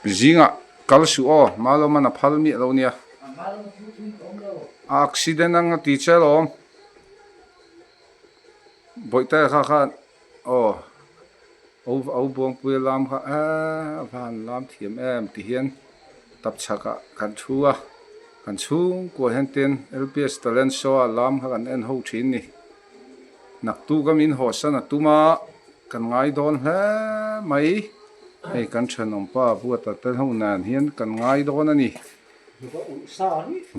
Zingah kal suh aw, Malawman a phal miah lo nia. A accident ang a ti che alawm. Bawihte kha khan aw au buangpui a lam kha eee a van lam thiam em ti hian tapchhakah kan thu a, kan chhungkua hian tin LPS Talent Show a lam kha kan en ho thin ni. Naktuk a min hawhsan a tum a. Kan ngai dawn hle mai, hei kan thenawmpa Buata te ho nen hian kan ngai dawn a ni.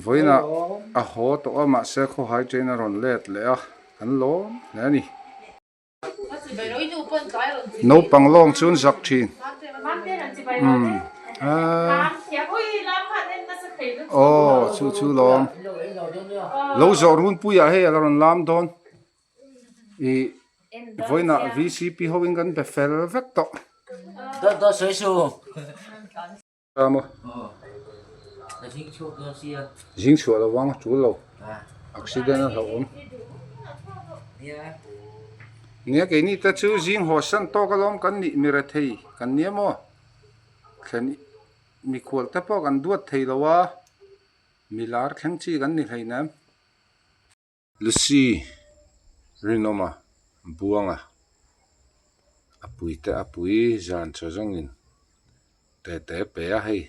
Vawiinah a haw tawh a mahse khawhai train a rawn let leh a, kan lawm hle a ni. Naupang lawng chu an zak thin. Umm aw chu chu lawm. Lo zawh runpuiah hei a la rawn lam dawn. Ih vawiinah vcp ho in kan be fel vek tawh. Dawt dawt sawi su. Ta maw? Zing chhuak dawn sia. Zing chhuah lo vang a tul lo. Accident a hlauhawm. Nia keini te chu zing haw san tawk alawm kan nih mi rethei kan nia maw? Thlen mikhual te pawh kan duat thei lo a, milar thleng chi kan ni hleinem. Lucy Rinawma Buanga a pui te a pui zan chaw zawngin te te pe a hei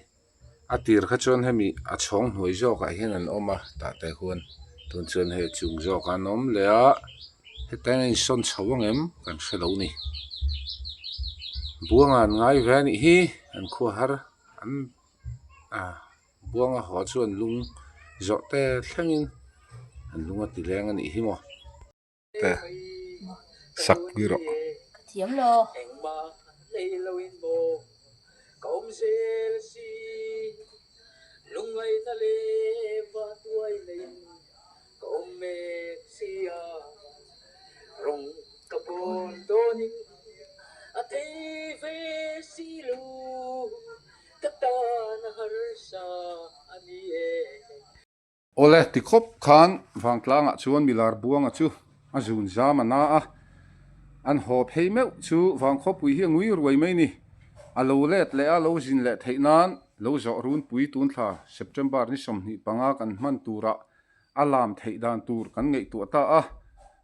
a tir kha chuan hemi a chhawng hnuai zawkah hian an awm a tah te khuan tun chuan hei a chung zawkah an awm leh a heta hian a insawn chho ang em kan hre lo ni Buanga an ngai ve a nih hi an khua har an ah. Buanga haw chuan lung zawh te thlengin an lung a ti leng a nih hi maw. Te sak pui rawh. Ka thiam lo. Ka tan a harsa a ni e. Awle, ti khawp khan Vangtlangah chuan Milar Buanga chu a zun zam a na a, an haw phei meuh chu Vangkhawpui hi a ngui ruai mai ni. A lo let leh a, lo zin leh theih nan lo zawh runpui tun thla September ni 25 kan hman turah a lam theih dan tur kan ngaihtuah ta a,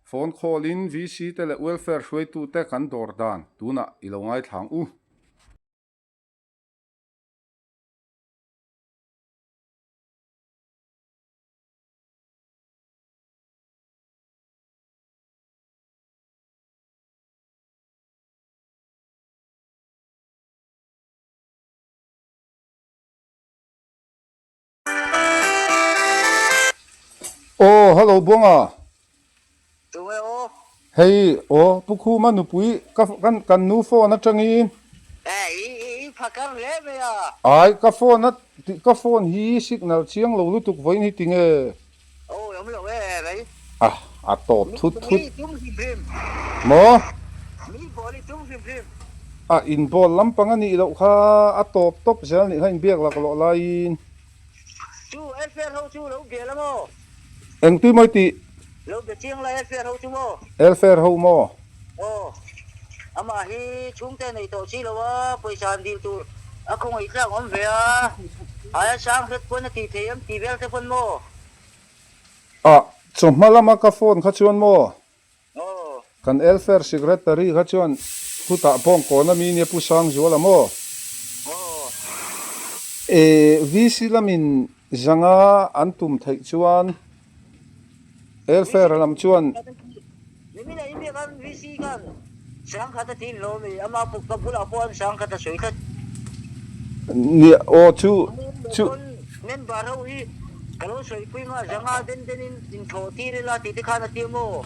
phone call in VC te leh welfare hruaitute kan dawr dan tunah i lo ngaithlang u. Aw hello Buanga. Tunge aw? Hei aw Pu Khuma nupui ka kan kan nu phone atangin. Eh i i phakar hle mai a. Ai ka phone a ka phone hi signal chiang lo lutuk vawiin hi tinge. Aw awm lo e mai. Ah a tawp thut thut. Mi tum hrim hrim. Maw? Mi ball i tum hrim hrim. A in ball lampang a nih loh kha a tawp tawp zel nih kha inbiak laklawh laiin. Chu Elfair ho chu lo bia la maw? Engti mawi tih? Lo bia chiang la Elfair ho chu maw? Elfair ho maw? Aw. Amah hi chhungte nei tawh si lo a, pawisa han dil tur a khawngaih tlak awm ve a, aia sang hret pawn a tih thei em tih vel te pawn maw? Ah, chawhma lama ka phone kha chuan maw? Kan Elfair Secretary kha chuan khutah bawngkawn a mi nia Pu Sangzuala maw? E, VC lamin zanga an tum theih chuan Elfair lam chuan. Nia, aw chu chu. Ka lo sawipui nghal zanga den den in inthawh tir ila tih te khan a tia maw?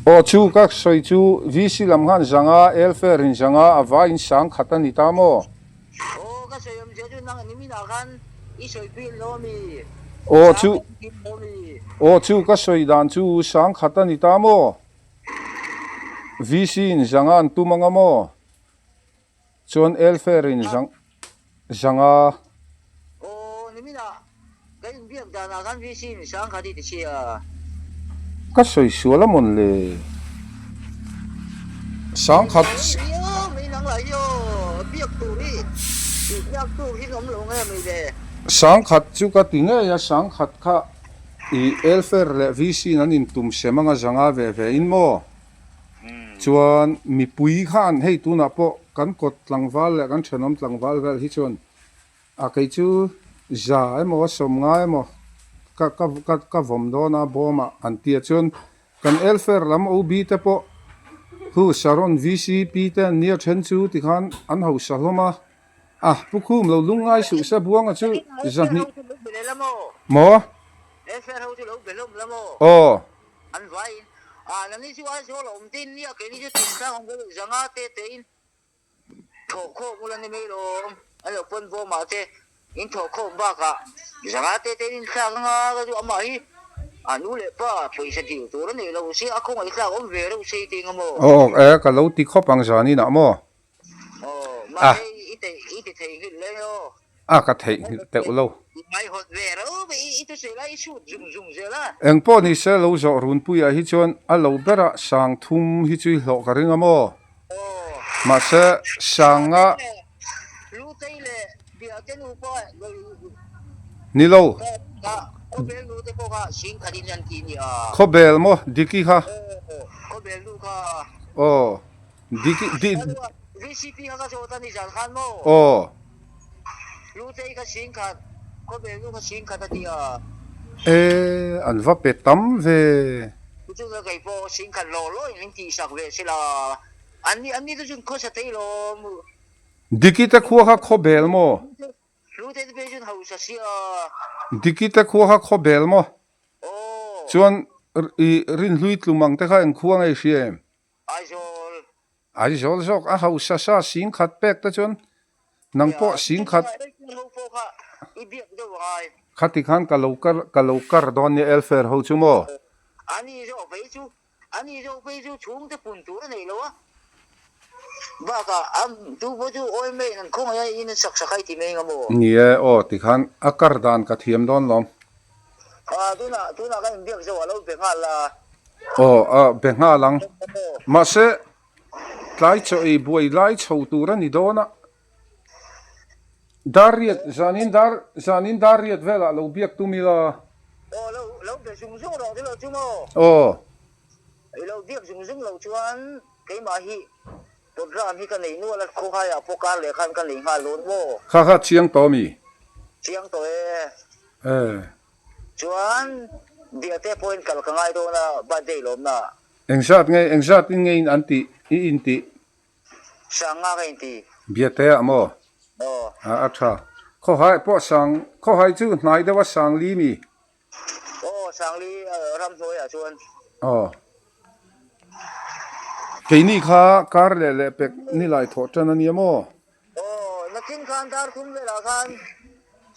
Aw chu ka sawi chu VC lam khan zanga Elfair in zanga a vai in sang khat a ni ta maw? Aw ka sawi awm zia chu nang nimin ah khan i sawipui an lo ami? Aw chu Sang khat an lo ami? Aw chu ka sawi dan chu sang khat a ni ta maw? VC in zanga an tum anga maw? Chuan Elfair in zang zanga. Aw nimin ah ka inbiak dan ah khan VC in sang kha ti ti sia. Ka sawi sual a mawn le. Sang khat. nang lah hi aw biak tur hi tih biak tur hi awm lo nge mai le. Sangkhat chu ka ti ngei a, Sangkhat kha i Elfer leh VC in an intum sem anga zanga ve ve in maw? Chuan mipui khan hei tunah pawh kan kawt tlangval leh kan thenawm tlangval vel hi chuan a kei chu za emaw sawmnga emaw ka ka ka ka vawm dawn a bawmah an ti a chuan kan Elfer lam OB te pawh hu Saron VCP te an nia then chu tikhan an hausa hlawm a a Pu Khum lo lungngai suh se Buanga chu zahnih maw? Aw. An vaiin, Ah, nangni chu Aizawl a awm te in nia, keini chu Thingtlang awm deuh zanga te te in thawh khawm ula ni mai lawm, an lo pawn bawm ah te in thawh khawm bakah zanga te te in inthlak anga ka chu amah hi a nu leh pa pawisa dil tur a nei lo sia a khawngaih thlak awm ve reuh sei ting a maw? Aw e, ka lo ti khawp ang zanin ah maw? Aw, mahse i i ti theihnghilh leng e aw. A ka theihnghilh teuh lo. I ngaihawt ve reuh ve, i ti zel a, i chhut zung zung zel a. Eng pawh ni se lo zawh runpuiah hi chuan a lo berah sang thum hi chu i hlawh ka ring a maw? Aw. Mahse sanga. Lutei leh Biate nu pawh Ni lo. Khawbel nu te pawh kha singkhat in an ti nia. Khawbel maw Diki kha? Aw, Khawbel nu kha. Aw. Diki di. VCP kha ka zawt a ni zan khan maw? Aw. Lutei kha singkhat, khawbel nu kha singkhat a ti a. E, an va pe tam ve. Chutah kei pawh singkhat law law in min tihsak ve se la, an ni an ni te chu khawsa thei lawm. Diki te khua kha khawbel maw? Lutei te phei chuan hausa sia. Diki te khua kha khawbel maw? Aw. Chuan i rinhlui tlum ang te kha eng khua nge i hria em? Aizawl. Aizawl zawk a hausa sa singkhat pek te chuan nang pawh singkhat. Ho pawh kha i biak deuh a ngai. Khati khan ka lo kar ka lo kar dawn nia Elfair ho chu maw? Ani zawk phei chu ani zawk phei chu chhungte pun tur a nei lo a. Bakah a tu pawh chu oil main an khawngaih a in an sak sak a i ti mai anga maw? Ni e aw tikhan a kar dan ka thiam dawn lawm. Ah, tunah, tunah kan inbiak zo a lo be nghal a. Aw, a be nghal ang. Mahse, tlai chaw ei buai lai chho tur a ni dawn a. Dar riat, zanin dar, zanin dar riat velah lo biak tum ila. Aw, lo, lo be zung zung rawh tilo chu maw? Aw. I lo biak zung zung loh chuan keimah hi program hi ka nei nual a, khawhaiah pawh kar leh khan ka nei nghal dawn maw? Kha kha chiang tawh mi? Chiang tawh e. E. Chuan Biate pawhin kal ka ngai dawn a birthday lawmna ah. Engzat nge, engzat in nge in an tih, i in tih? Sang nga ka in ti. Biate ah maw? Aw. A, a tha. Khawhai pawh sang, khawhai chu hnai deuh a sang li mi? Aw, Sangli ramhnuaiah chuan. Aw. Keini kha kar leh leh pek nilai thawh tan a nia maw? Aw, nakin khan dar thum velah khan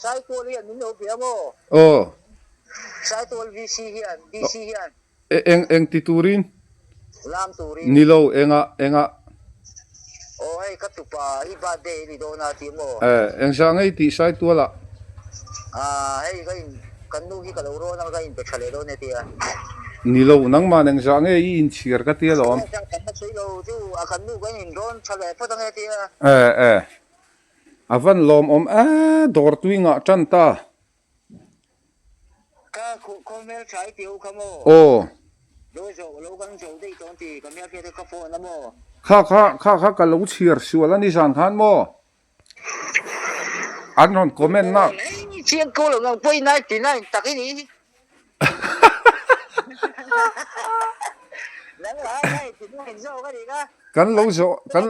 Saitual hian min lo bia maw? Aw. Saitual VC hian, DC hian. E, eng, eng ti turin? Lam turin. Ni lo, engah, engah. Aw, hei ka tupa i birthday i ni dawn a ti maw? E, engzah ngei tih Saitualah. Ah, hei ka in, kan nu hi ka lo rawn a, ka inpe tha leh dawn e tia. Ni lo, nangman engzah nge i inchhir ka tia lawm. Kan la sawi lo chu, a kan nu ka in rawn tha leh phawt ange tia. E, e, a van lawmawm e, dawr tui ngah tan ta. Ka khaw hmel tha i tih ho kha maw? Aw. Lo zawh lo kan zo daih tawh an ti, ka hmel hriat hi ka phone a maw? Kha kha kha kha ka lo chhiar sual a ni zan khan maw? An rawn comment na. Aw, chiang ko lo nang pawh i 99 tak i nih hi. Nang lah 99 zawk a nih kha. Kan lo zawh kan.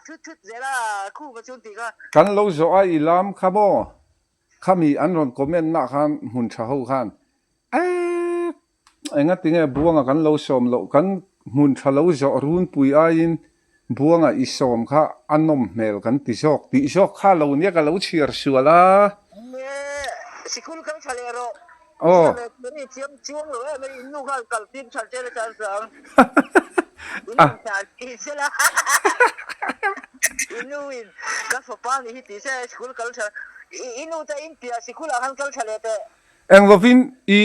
Thut thut zel a, khuma chuan tih kha. Kan lo zawh a i lam kha maw? Khami an rawn comment nah khan hmun tha ho khan eek engati nge Buanga kan lo sawm loh kan hmun tha lo zawh runpui aiin Buanga i sawm kha a nawm hmel kan ti zawk tih zawk kha lo nia ka lo chhiar sual a. Nge sikul kal tha leh rawh. Aw. Ni thiam chuang lo em in nu khan kal tir tha che le chan sang. In in ta ti se la. In nu in ka fapa ni hi ti se sikul kal tha i nu te in piah sikul ah khan kal tha leh teh. Eng lovin i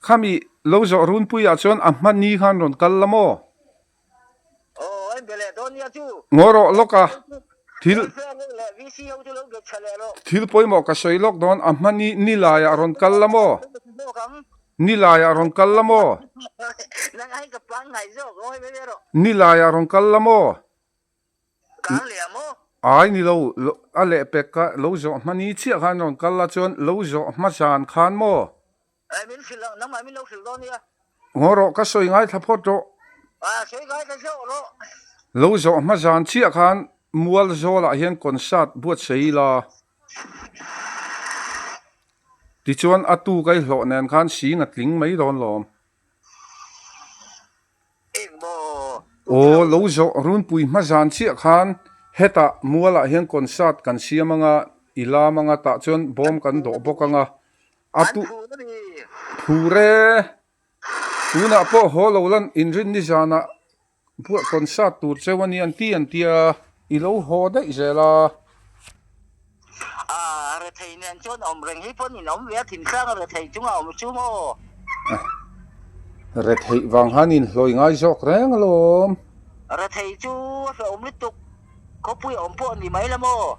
khami lo zawh runpui ah chuan a hmani khan rawn kal la maw? Aw en be leh dawn nia chu. Ngaw rawh lawk a, thil thil pawimawh ka sawi lawk dawn a hma ni nilaiah rawn kal la maw? Nilaiah rawn kal la maw? Nilaiah rawn kal la maw? Ai ni lo, a lehpek ka lo zawh hma ni chiah khan rawn kal la chuan lo zawh hma zan khan maw? Eh, min hrilh ang, nangmah min lo hrilh dawn nia. Ngaw rawh, ka sawi ngaithla phawt rawh. Ah, sawi ngaithla hlauh rawh. Lo zawh hma zan chiah khan mual zawlah hian concert buatsaih ila. Tichuan a tu ka i hlawh nen khan sing a tling mai dawn lawm. Eng maw? Aw, lo zawh runpui hma zan chiah khan hetah mualah hian concert kan siam anga, i lam anga tah chuan bawm kan dawh bawk anga. A tu phur e. Tunah pawh haw lo lan inrin nizanah buah concert tur cheu a ni an ti an tia i lo haw daih zel a. A rethei nen chuan awm reng hi pawn in awm ve a thinhrang a rethei chunga awm chu maw? Retheih vang han inhlawi ngai zawk reng alawm. Rethei chu a hlauhawm lutuk. Khawpui awm pawh ni mai la maw?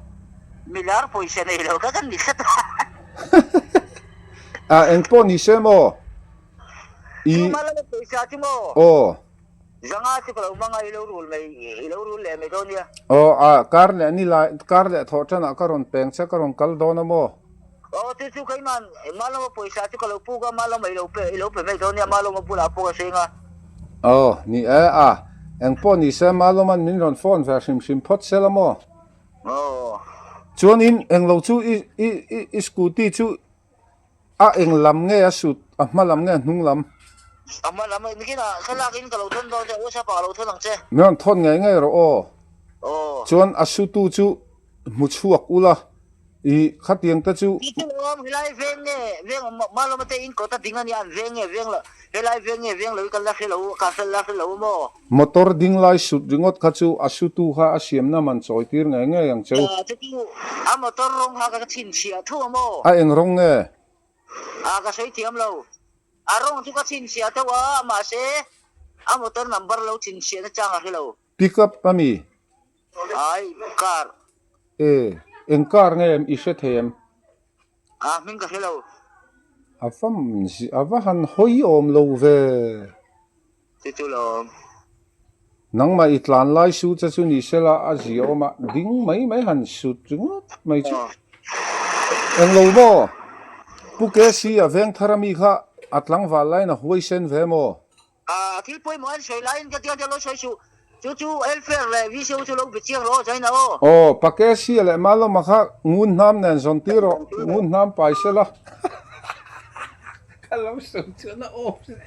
Milar pawisa nei lo kha kan ni tlat a. A eng pawh ni se maw? I. Chu malama pawisa chu maw? Aw. Zanga chu ka lo hmang a, i lo rul mai, i lo rul leh mai dawn nia. Aw, a kar leh ni lai, kar leh thawh tanah ka rawn peng che, ka rawn kal dawn a maw? Aw, chu chu keiman Malawma pawisa chu ka lo puk a, Malawma i lo pe, i lo pe mai dawn nia, Malawma bulah pawh ka seng a. Aw, ni e, a, eng pawh ni se Malawma'n min rawn phone ve hrim hrim phawt se la maw? Aw. Chuanin englo chu i, i, i, i scooty chu a eng lam nge a sut, a hma lam nge a hnung lam? A hma lam, nikinah thlalak in ka lo thawn dawn che, WhatsApp ah ka lo thawn ang che. Min rawn thawn ngei ngei rawh aw. Aw. Chuan a sutu chu hmu chhuak ula. I khatiang te chu. Ti chu awm helai veng nge veng awm Malawma te in kawt a ding ania an veng nge veng lo helai veng nge veng lo i kan la hre lo ka hre la hre lo maw. Motor ding lai sut ringawt kha chu a sutu kha a siamna man chawi tir ngei ngei ang cheu. Chu chu a motor rawng kha ka chhinchhiah thu a maw. A eng rawng nge? A ka sawi thiam lo. A rawng chu ka chhinchhiah tho a mahse a motor number lo chhinchhiah na chang a hre lo. Pick up a mi? Ai, car. E, eng car nge em i hre thei em? A, hming ka hre lo. A va a va han hawi awm lo ve. Chu chu lawm. Nangmah i tlan lai su che chu ni sela a zia awm a, ding mai mai han sut ringawt mai chu. Eng lo maw? Pu KC a veng thar ami kha a tlangval laiin a huaisen ve maw? A thil pawimawh an sawi laiin ka tiang te lo sawi suh. Chu chu welfare leh VCO chu lo be chiang rawh aw China aw. Aw, Pakesia leh Malawma kha ngun hnam nen zawn tir rawh, ngun hnam pai se la. Ka lo sawi chuan a awm hle.